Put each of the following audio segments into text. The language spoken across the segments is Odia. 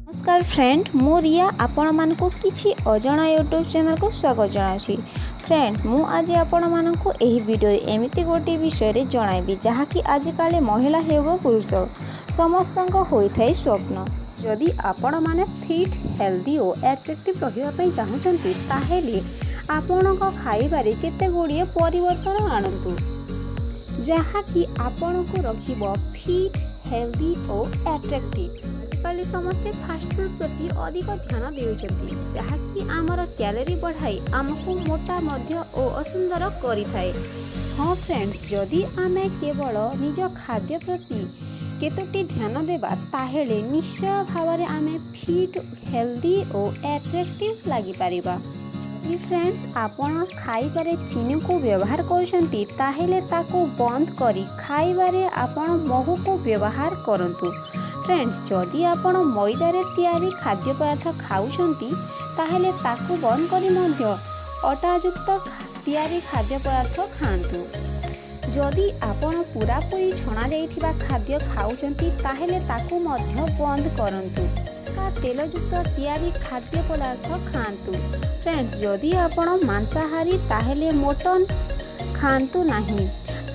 ନମସ୍କାର ଫ୍ରେଣ୍ଡ, ମୁଁ ରିୟା, ଆପଣମାନଙ୍କୁ କିଛି ଅଜଣା ୟୁଟ୍ୟୁବ୍ ଚ୍ୟାନେଲକୁ ସ୍ୱାଗତ ଜଣାଉଛି। ଫ୍ରେଣ୍ଡସ୍, ମୁଁ ଆଜି ଆପଣମାନଙ୍କୁ ଏହି ଭିଡ଼ିଓରେ ଏମିତି ଗୋଟିଏ ବିଷୟରେ ଜଣାଇବି, ଯାହାକି ଆଜିକାଲି ମହିଳା ହେଉ ବା ପୁରୁଷ, ସମସ୍ତଙ୍କ ହୋଇଥାଏ ସ୍ୱପ୍ନ। ଯଦି ଆପଣମାନେ ଫିଟ୍, ହେଲ୍ଦି ଓ ଆଟ୍ରାକ୍ଟିଭ୍ ରହିବା ପାଇଁ ଚାହୁଁଛନ୍ତି, ତାହେଲେ ଆପଣଙ୍କ ଖାଇବାରେ କେତେ ଗୁଡ଼ିଏ ପରିବର୍ତ୍ତନ ଆଣନ୍ତୁ, ଯାହାକି ଆପଣଙ୍କୁ ରଖିବ ଫିଟ୍, ହେଲ୍ଦି ଓ ଆଟ୍ରାକ୍ଟିଭ୍। ଆଜିକାଲି ସମସ୍ତେ ଫାଷ୍ଟଫୁଡ଼୍ ପ୍ରତି ଅଧିକ ଧ୍ୟାନ ଦେଉଛନ୍ତି, ଯାହାକି ଆମର କ୍ୟାଲୋରି ବଢ଼ାଇ ଆମକୁ ମୋଟା ମଧ୍ୟ ଓ ଅସୁନ୍ଦର କରିଥାଏ। ହଁ ଫ୍ରେଣ୍ଡସ୍, ଯଦି ଆମେ କେବଳ ନିଜ ଖାଦ୍ୟ ପ୍ରତି କେତୋଟି ଧ୍ୟାନ ଦେବା, ତାହେଲେ ନିଶ୍ଚୟ ଭାବରେ ଆମେ ଫିଟ୍, ହେଲ୍ଦି ଓ ଆଟ୍ରାକ୍ଟିଭ୍ ଲାଗିପାରିବା। ଯଦି ଫ୍ରେଣ୍ଡସ୍, ଆପଣ ଖାଇବାରେ ଚିନିକୁ ବ୍ୟବହାର କରୁଛନ୍ତି, ତାହେଲେ ତାକୁ ବନ୍ଦ କରି ଖାଇବାରେ ଆପଣ ମହୁକୁ ବ୍ୟବହାର କରନ୍ତୁ। ଫ୍ରେଣ୍ଡସ୍, ଯଦି ଆପଣ ମଇଦାରେ ତିଆରି ଖାଦ୍ୟ ପଦାର୍ଥ ଖାଉଛନ୍ତି, ତାହେଲେ ତାକୁ ବନ୍ଦ କରି ମଧ୍ୟ ଅଟାଯୁକ୍ତ ତିଆରି ଖାଦ୍ୟ ପଦାର୍ଥ ଖାଆନ୍ତୁ। ଯଦି ଆପଣ ପୁରାପୁରି ଛଣା ଯାଇଥିବା ଖାଦ୍ୟ ଖାଉଛନ୍ତି, ତାହେଲେ ତାକୁ ମଧ୍ୟ ବନ୍ଦ କରନ୍ତୁ। ତେଲଯୁକ୍ତ ତିଆରି ଖାଦ୍ୟ ପଦାର୍ଥ ଖାଆନ୍ତୁ। ଫ୍ରେଣ୍ଡସ୍, ଯଦି ଆପଣ ମାଂସାହାରୀ, ତାହେଲେ ମଟନ୍ ଖାଆନ୍ତୁ ନାହିଁ।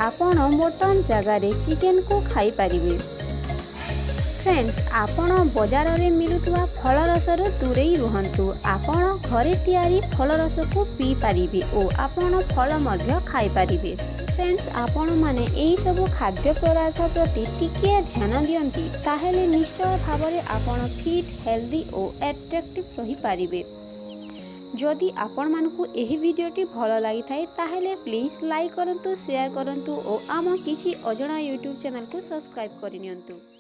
ଆପଣ ମଟନ୍ ଜାଗାରେ ଚିକେନକୁ ଖାଇପାରିବେ। ଫ୍ରେଣ୍ଡସ୍, ଆପଣ ବଜାରରେ ମିଳୁଥିବା ଫଳ ରସରୁ ଦୂରେଇ ରୁହନ୍ତୁ। ଆପଣ ଘରେ ତିଆରି ଫଳ ରସକୁ ପିଇପାରିବେ ଓ ଆପଣ ଫଳ ମଧ୍ୟ ଖାଇପାରିବେ। ଫ୍ରେଣ୍ଡସ୍, ଆପଣମାନେ ଏହିସବୁ ଖାଦ୍ୟ ପଦାର୍ଥ ପ୍ରତି ଟିକିଏ ଧ୍ୟାନ ଦିଅନ୍ତି, ତାହେଲେ ନିଶ୍ଚୟ ଭାବରେ ଆପଣ ଫିଟ୍, ହେଲ୍ଦି ଓ ଆଟ୍ରାକ୍ଟିଭ୍ ରହିପାରିବେ। ଯଦି ଆପଣମାନଙ୍କୁ ଏହି ଭିଡ଼ିଓଟି ଭଲ ଲାଗିଥାଏ, ତାହେଲେ ପ୍ଲିଜ୍ ଲାଇକ୍ କରନ୍ତୁ, ସେୟାର କରନ୍ତୁ ଓ ଆମ କିଛି ଅଜଣା ୟୁଟ୍ୟୁବ୍ ଚ୍ୟାନେଲକୁ ସବସ୍କ୍ରାଇବ୍ କରିନିଅନ୍ତୁ।